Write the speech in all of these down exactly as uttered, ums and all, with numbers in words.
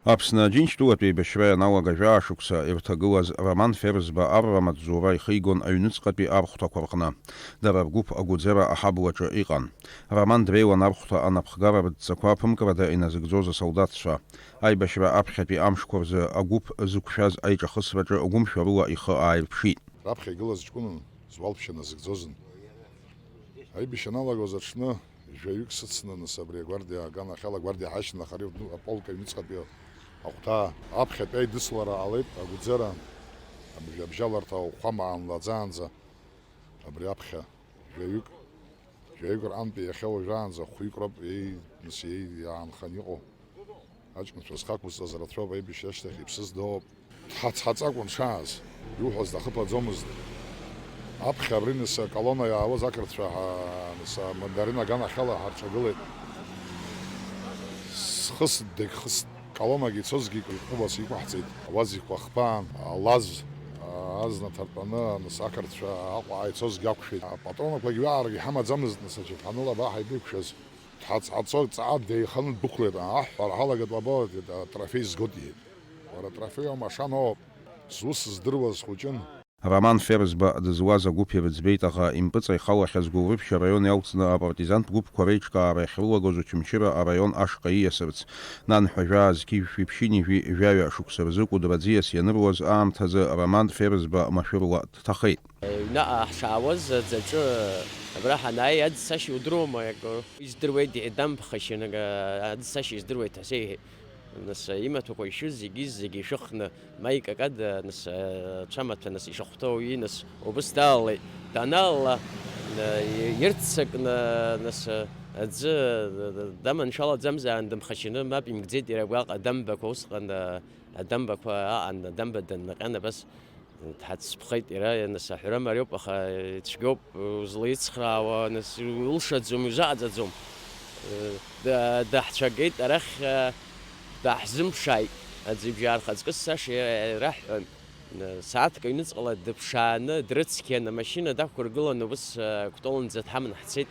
Аԥсны Аџьынџьтәылатә еибашьра ианалага жәаа шықәса ирҭагылаз Роман Ферзба арра маҵзура ихигон аҩныҵҟатәи архәҭақәа рҟны. Дара ргәыԥ Агәыӡера аҳаблаҿы иҟан. Роман дреиуан архәҭа анапхгара рыдҵақәа аԥымкрада иназыгӡоз асолдаҭцәа. Аибашьра аԥхьатәи амшқәа рзы агәыԥ зықәшәаз аиҿахысраҿы гәымшәарыла ихы ааирԥшит. Раԥхьа игылаз ҷкәынын, зуалԥшьа назыгӡозын. Аибашьра аналагоз аҽны, жәаҩык сыцны, нас абри агвардиа аганахьала агвардиа ҳашьҭнахыр, аполк аҩныҵҟатәи ахәҭа аԥхьатәи аидыслара ҟалеит, Агәӡера, абжьаларҭа ахәхәама аанлаӡаанӡа, абри аԥхьа жәаҩык, жәаҩык рҟынтәи иахьа уажәраанӡа хәҩык роуп еи-, нас еи-, иаанхан иҟоу. Аҷкәынцәа зхы ақәызҵаз рацәоуп, аибашьра ашьҭахь иԥсыз дооуп. Дҳацҳаҵакәын дшааз, иуҳәаз дахыԥаӡомызт. Аԥхьа абри нас аколонна иаауаз ақырҭцәа ҳа-, нас амандарин аганахьала ҳарҿагылеит. Схыст, дегьхыст, колоннагьы ицозгьы икәыбас иқәаҳҵеит. УАЗ-ықәа хԥаан, алаз, азна ҭартәаны, нас ақырҭцәа Аҟәа ицозгьы ақәшәеит. Апатронақәагьы ҩаарак иҳамаӡамызт, нас аџьаԥҳаныла абаҳа ибеиқәшәаз. Дҳацҳаҵо, ҵаа деиханы ддәықәлеит, аҳ, ҳәа ҳалагеит, уабоуеит, атрофеи згоит, иҳәеит. Уара атрофеи аума, ашана ауп. Сус здыруаз хәыҷын. Роман Ферзба дызуаз агәыԥ ирыӡбеит, аха импыҵа ихалахьаз Гәылрыԥшь араион иалҵны апартизантә гәыԥқәа реиҿкаара иахьрылагоз Очамчыра араион ашҟа ииасырц, нанҳәа жәаа зқьи жәшәи ԥшьынҩажәи жәаҩа шықәса рзы Кәыдры аӡиас ианыруаз аамҭазы Роман Ферзба машәырла дҭахеит. Аҩныҟа ҳшаауаз аӡаҿы абра ҳанааи, аӡсашьа удыруама, акы издыруеит, иҳәеит, дамԥхашьан, ага, аӡсашьа издыруеит ҳәа сеиҳәеит. Нас имаҭәақәа ишьыз зегьы, зегьы ишәыхны, маикак ада, нас, ацәамаҭәа, нас ишахәҭоу уи, нас убыс далалеит. Даналала, ирццакны, нас, аӡы даманшәалаӡамзаарын, дымхашьаны, мап имкӡеит иара гәаҟ адамбақәа усҟан, адамбақәа аҟан, адамба даннаҟьан абас. Дҳацԥхеит иара, нас аҳәара мариоуп, аха ицәгьоуп, узлаицхраауа, нас улшаӡом, узаҟаҵаӡом. Да-, даҳцәагеит арахь, даҳзымԥшааит. Аӡҩыбжьаа рхаҵкы сцаша раҳҳәан, сааҭк аҩныҵҟала дыԥшааны, дрыцқьан, амашьына дақәыргыланы, убыс Кәтолынӡа дҳаман ҳцеит.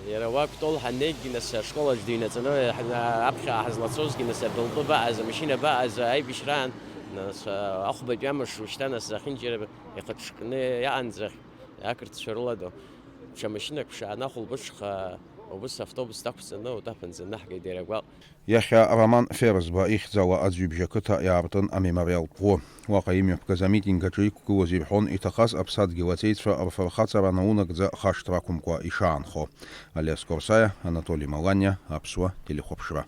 Иара уа Кәтол ҳаннеигьы, нас, ашкол аҿы дыҩнаҵаны, ҳна-, аԥхьа ҳазлацозгьы, нас, абылтәы баҟаз, амашьына баҟаз, аибашьраан, нас, ахәбатәи амш уажәшьҭа, нас, зехьынџьара ихыҽҽкны иаанӡа ақырҭцәа рыладоу. Ҽа машьынак ԥшааны ахәылбыҽха, убыс автобус дақәҵаны, утәаԥынӡа днаҳгеит иара гәаҟ. Иахьа Роман Ферзба ихьӡала аӡҩыбжь ақыҭа иаартын амемориалтә ӷәы. Уаҟа имҩаԥгаз амитинг аҿы иқәгылоз ирҳәон иҭахаз аԥсадгьыл аҵеицәа рфырхаҵара наунагӡа хашҭра ақәымкәа ишаанхо. Алиас Корсаиа, Анатоли Маланиа, Аԥсуа телехәаԥшра.